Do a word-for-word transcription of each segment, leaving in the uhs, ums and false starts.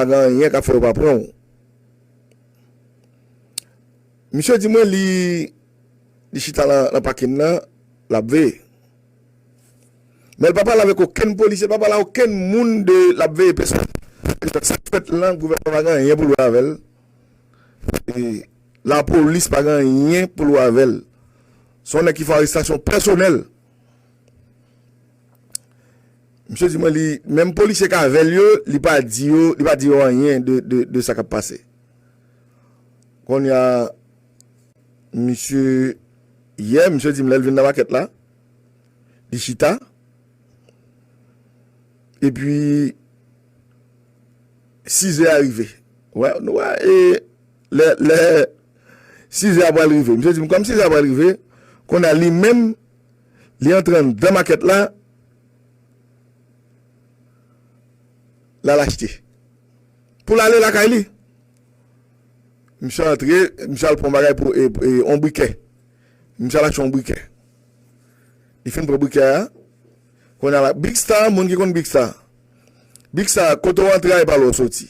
pa gen anyen k ap fè yo pa pran w. Misye di mwen li, li chita nan, nan pakin nan, l ap veye. Men l pa pale avèk okenn polisye, l pa pale a okenn moun de l ap veye pèsonn. Sa k fèt lan, gouvènman pa gen anyen pou l wè avè l. E lapolis pa gen anyen pou l wè avè l. Se yon nèg ki fè arestasyon pèsonèl. Misye di mwen li, menm polisye k avè l yo, li pa di yo, li pa di yo anyen de, de, de sa k ap pase. Kounye a, misye, yè, misye di m lè l vin nan makèt la, li chita, epi sizè a rive. Wè, nou wè, e lè, lè sizè a pral rive. Misye di m, kòm sizè a pral rive, kounye a li menm, li antre anndan makèt la, l al achte. Pou l ale lakay li. Misye antre, misye al pran bagay pou, e, e, yon brikè. Misye al achte yon brikè. Li fin pran brikè a. Kounye a la, Big Star, moun ki konn Big Star. Big Star, kote w antre a, e pa la w soti.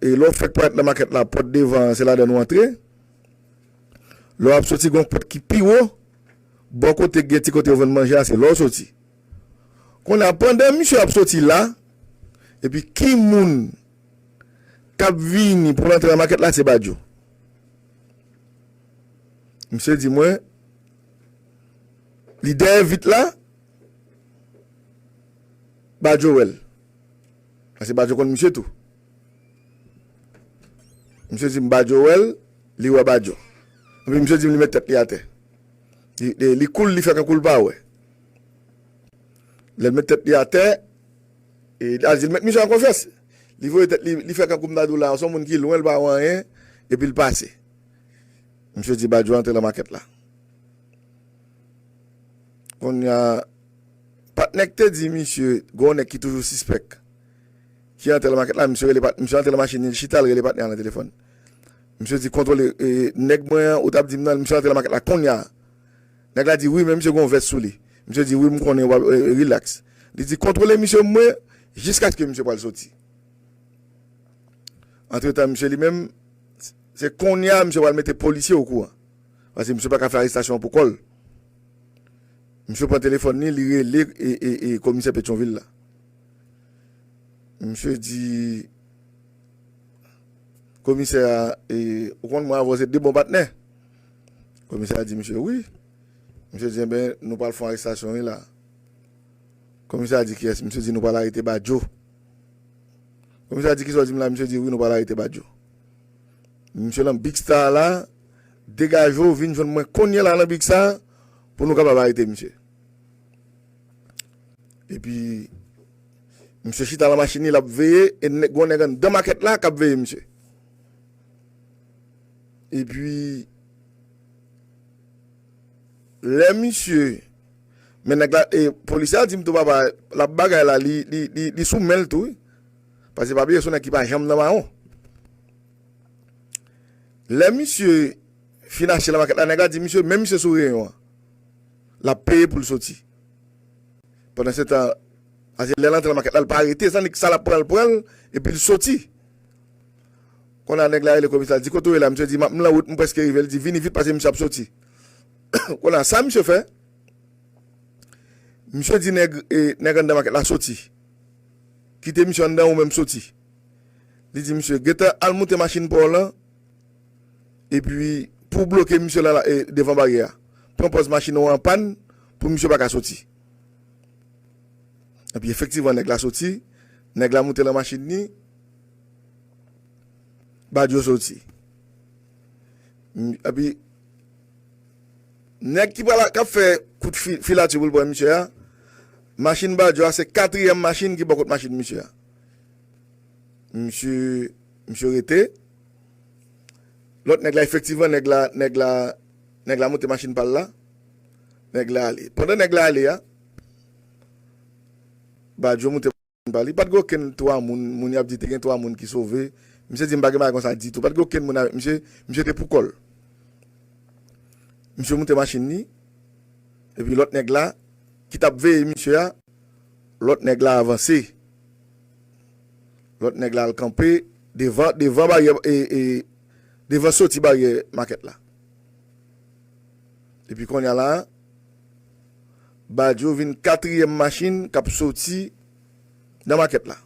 E lè w fèk parèt nan makèt la, pòt devan an, se ladan w antre. Lè w ap soti, gen yon pòt ki pi wo. Bò kote gen ti kote yo vann manje a, se la w soti. Kounye a, pandan misye ap soti la, epi ki moun k ap vini pou l antre nan makèt la, se Badjo. Misye di mwen, li dèyè vit la, Badjo wè l. Paske Badjo konn misye tou. Misye di m Badjo wè l, li wè Badjo. Epi misye di m li met tèt li atè. Li, li, li cool, li fè kankou l pa wè. Lè l met tèt li atè, e, a di l met misye an konfyans. Li voye tèt li, li fè kankou m ta di w la, se yon moun ki lwen, l pa wè anyen, epi l pase. Misye di Badjo antre nan makèt la. Kounye a, patnè k te di misye, gen yon nèg ki toujou sispèk, ki antre nan makèt la, misye rele pat-, misye antre nan machin li, li chita, l rele patnè a nan telefòn. Misye di, kontwole, e, nèg mwen an, ou t ap di m nan, misye antre nan makèt la kounye a. Nèg la di, wi, men misye gen yon vès sou li. Misye di, wi, m konnen, w ap, e, rilaks. Li di, kontwole misye mwen, jiskaske misye pral soti. Antretan, misye li menm, se kounye a misye pral mete polisye okouran. Paske misye pa ka fè arestasyon an pou kò l. Misye pran telefòn li, li rele e, e, e komisè Petyonvil la. Misye di komisè a, e, ou konn mwen avè w se de bon patnè. Komisè a di misye, wi. Misye di, enben, nou pral fè yon arestasyon, wi, la. Komisè a di kiyès? Misye di, nou pral arete Badjo. Komisè a di, kisa w di m la? Misye di, wi, nou pral arete Badjo. Misye nan Big Star la, degaje w, vin jwenn mwen kounye a la nan Big Star pou nou kapab arete misye. Epi, misye chita nan machin li, l ap veye, e nèg, gen yon nèg anndan makèt la k ap veye misye. Epi, lè misye, men nèg la, e, polisye a di m tou, papa, l ap bagay la, li, li, li, li sou men l tou, wi. Paske pa bliye, se yon nèg ki pa janm nan mawon. Lè misye fin achte nan makèt la, nèg la di misye, men misye sou reyon an. L ap peye pou l soti. Pandan se tan, paske lè l antre nan makèt la, l pa rete, sa, sa l ap pran, l pran l, epi l soti. Kounye a nèg la rele komisè, l di, kote w ye la? Misye di, m ap, m nan wout, m prèske rive. L di, vini vit, paske misye ap soti. Kounye a, sa misye fè? Misye di nèg, e, nèg anndan makèt la soti. Kite misye anndan, ou menm soti. Li di misye, gentan al moute machin pa w lan, epi pou w bloke misye la, la, e, devan baryè a. Pran pòz machin ou an pàn pou misye pa ka soti. Epi efektivman, nèg la soti, nèg la moute nan machin li, Badjo soti. M-, epi, nèg ki pral, k ap fè kout fi-, filati pou l pran misye a, machin Badjo a, se katriyèm machin ki bò kot machin misye a. Misye, misye rete. Lòt nèg la, efektivman, nèg la, nèg la, nèg la moute machin pa l la. Nèg la ale. Pandan nèg la ale a, Badjo moute pa li. Pa t gen okenn twa moun, moun y ap di te gen twa moun ki sove. Misye di m pa gen bagay konsa ditou. Pa t gen okenn moun avèk misye, misye te pou kò l. Misye moute machin li, epi lòt nèg la, ki t ap veye misye a, lòt nèg la avanse. Lòt nèg la al kanpe devan, devan baryè, e, e, devan soti baryè makèt la. Epi kounye a la, Badio vin katriyèm machin k ap soti nan makèt la.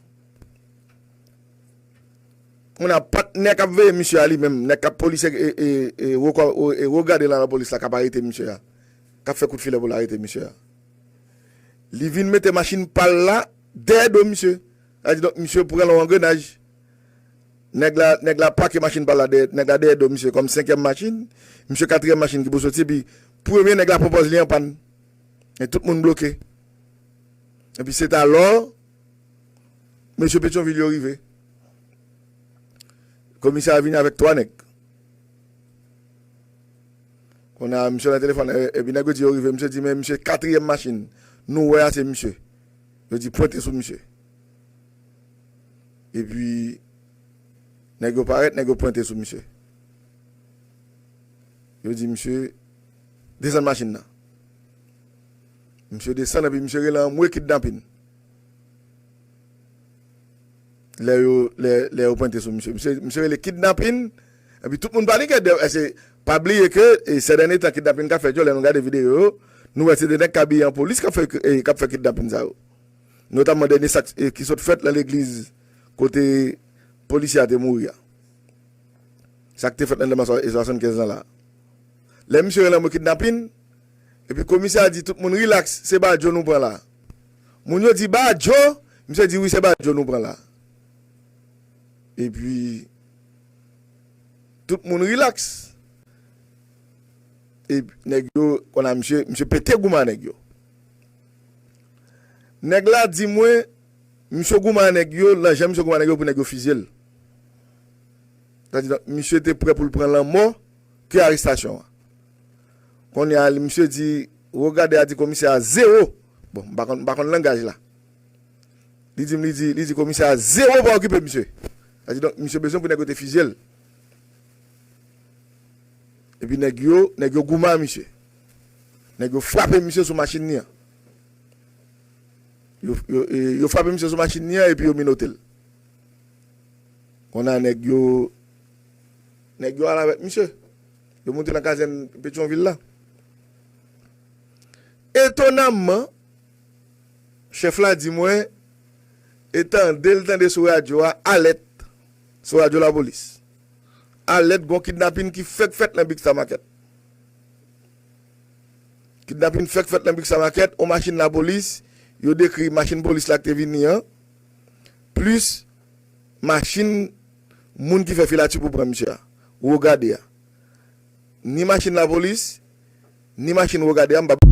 Moun a patnè k ap veye misye a li menm, nèg k ap polis e, e, e, e, woko-, e, e, wogade la, lapolis la k ap arete misye a, k ap fè kout filè pou l arete misye a. Li vin mete machin pa l la dèyè do misye. Sa di donk misye pran yon angrenaj. Nèg la, nèg la pake machin pa l la dèyè, nèg la dèyè do misye kòm senkyèm machin. Misye katriyèm machin ki pou soti, epi premye nèg la pran pòz li an pàn. E tout moun bloke. Epi se talò mesye Petyonvil yo rive. Komisè a vini avèk twa nèg. Kounye a, misye nan telefòn, e, epi nèg yo di yo rive. Misye di, men misye katriyèm machin. Nou wè a, se misye. Yo di, pwente sou misye. Epi, nèg yo parèt, nèg yo pwente sou misye. Yo di, misye, desann machin nan. Misye desann, epi misye rele anmwe kidnapin. Lè yo, lè, lè yo pwente sou misye. Misye, misye rele kidnapin. Epi tout moun panike. De, e se, pa bliye ke, e, sè dènye tan kidnapin ka fèt yo, lè nou gade videyo yo, nou wè se de nèg k abiye an polis k ap fè, e, k ap fè kidnapin sa yo. Notamman dènye sa k, e, ki sot fèt nan legliz kote polisye a te mouri a. Sa k te fèt nan demen swa-, e swasannkenz lan la. Lè misye rele anmwe kidnapin, epi komisè a di tout moun rilaks, se Badio nou pran la. Moun yo di Badio, misye di wi, se Badio nou pran la. Epi, tout moun rilaks. Epi, nèg yo, kounye a misye, misye pete goumen a nèg yo. Nèg la di mwen, misye goumen a nèg yo, nan jan misye goumen a nèg yo pou nèg yo fizye l. Sa di donk, misye te prè pou l pran lanmò ke arestasyon an. Kounye a, misye di, wogade a di komisè a zewo. Bon, m pa konn, m pa konn langaj la. Li di m, li di, li di komisè a zewo pa okipe misye. Sa di donk, misye bezwen pou nèg yo te fizye l. Epi nèg yo, nèg yo goumen a misye. Nèg yo frape misye sou machin li an. Yo, yo, e, yo frape misye sou machin li an epi yo minote l. Kounye a nèg yo, nèg yo al avèk misye. Yo moute nan kazèn Petyonvil la. Etonamman, chèf la di mwen, e tande l tande sou radyo a, alèt, sou radyo lapolis. Alèt, gon kidnapin ki fèk fèt nan Big Star Market. Kidnapin fèk fèt nan Big Star Market, on machin lapolis, yo dekri machin polis la ki te vini an, plis machin moun ki fè filati pou pran misye a, wogade a. Ni machin lapolis, ni machin wogade a, m p ap